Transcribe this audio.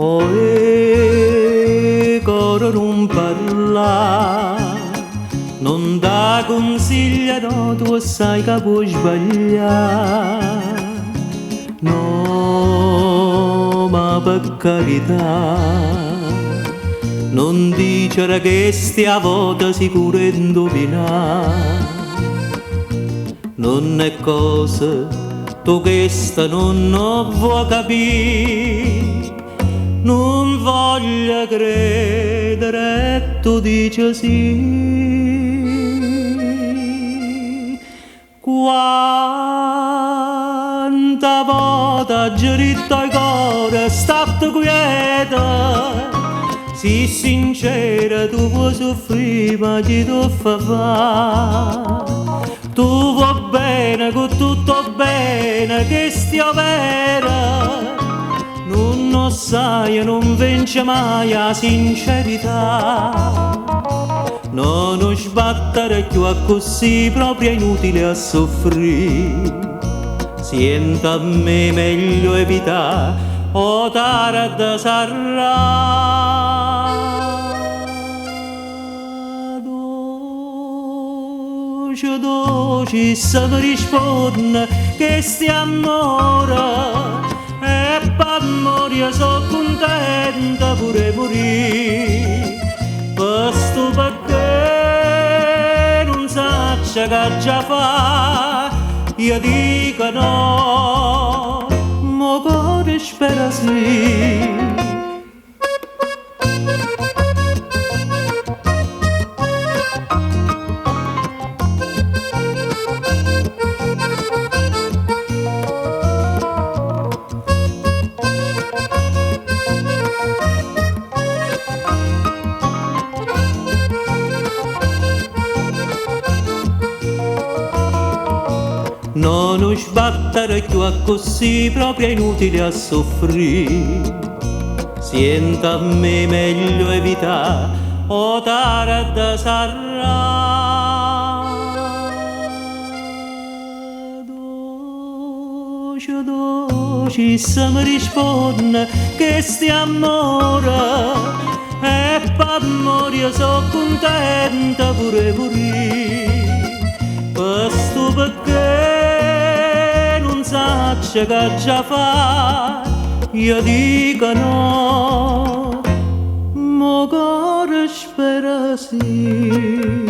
Oè, core nun parlà, nun dà cunsiglie, no, tu 'o ssaje ca può sbaglià. No, ma pe carità, nun dicere che 'sta vota sicuro 'e 'nduvinà. Nun è cosa, tu chesta nun 'o vuò capì. Nun voglio credere e tu dice sì. Quanta vota aggio ditto a core statte quieta. Si sincera tu vuò suffrì ma chi t' 'o fa fa? Tu vuò bene cu tutto 'o bene chesto è overo. Nun 'o ssaje nun vence maje 'a sincerità. No, nun sbattere cchiù accussì proprio è inutile a soffrì. Siente a me meglio evità o tarde sarrà. Doce, doce, essa me risponne chesto è ammore e p'ammore io so' cuntenta pure 'e murì. Pe stu pecché nun saccio ch'aggia fa, io dico no, ma 'o core spera sì. No, nun sbattere cchiù accussì proprio è inutile a soffrì. Siente a me meglio evità o tarde sarrà. Doce, doce, essa me risponne chesto è ammore e p'ammore io so' cuntenta pure 'e murì. Pe stu pecché nun saccio ch'aggia fa, io dico no, ma 'o core spera sì.